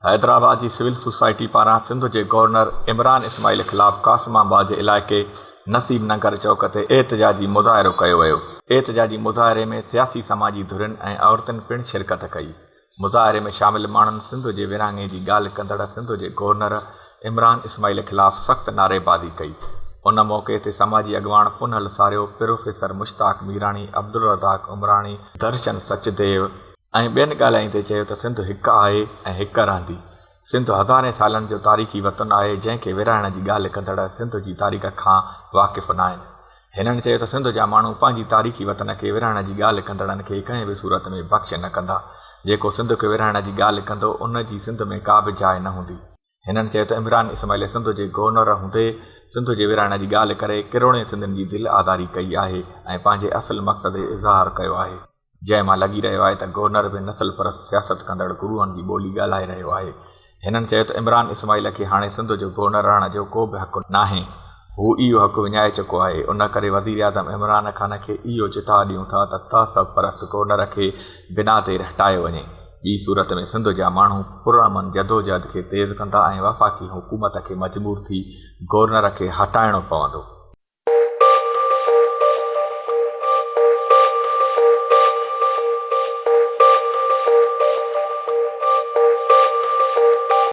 حيدرآباد جي civil society پاران سنڌ جي گورنر عمران اسماعيل خلاف قاسم آباد جي علائقي نصيب ننگر چوڪ تي احتجاجي مظاهرو ڪيو ويو. احتجاجي مظاهري ۾ سياسي سماجي ڌرين ۽ عورتن پڻ شرڪت ڪئي. مظاهري ۾ شامل ماڻهن سنڌ جي ورهاڱي جي ڳالهه ڪندڙ سنڌ جي گورنر عمران اسماعيل خلاف سخت نعريبازي ڪئي. ان موقعي تي سماجي اڳواڻ پنهل ساريو، پروفيسر مشتاق ميراڻي، عبدالرزاق عمراڻي، درشن سچديو ۽ ٻين ڳالهائيندي چيو ته سنڌ هڪ آهي ۽ هڪ رهندي. سنڌ هزارين سالن جو تاريخي وطن آهي جنهن کي ورهائڻ جي ڳالهه ڪندڙ سنڌ جي تاريخ کان واقف ناهن. هنن چيو ته سنڌ جا ماڻهو پنهنجي تاريخي وطن کي ورهائڻ جي ڳالهه ڪندڙن کي ڪنهن به صورت ۾ بخش نه ڪندا. جيڪو سنڌ کي ورهائڻ جي ڳالهه ڪندو ان جي سنڌ ۾ ڪا به جاء نه هوندي. هنن چيو ته عمران اسماعيل سنڌ جي گورنر هوندي سنڌ جي ورهائڻ جي ڳالهه ڪري ڪروڙين سنڌين جي دل آزاري ڪئي آهي ۽ پنهنجي اصل مقصد جو اظهار ڪيو آهي. جنهن مان لڳي رهيو آهي ته گورنر به نسل پرست سياست ڪندڙ گروهن جي ٻولي ڳالهائي رهيو آهي. هنن چيو ته عمران اسماعيل کي هاڻي سنڌ جو گورنر رهڻ جو ڪو به حق ناهي، هو اهو حق وڃائي چڪو آهي، ان ڪري وزيراعظم عمران خان کي اهو چتاء ڏيون ٿا ته تعصب پرست گورنر کي بنا دير هٽايو وڃي، ٻي صورت ۾ سنڌ جا ماڻهو پرامن جدوجهد کي تيز ڪندا ۽ وفاقي حڪومت کي مجبور ٿي گورنر کي هٽائڻو پوندو.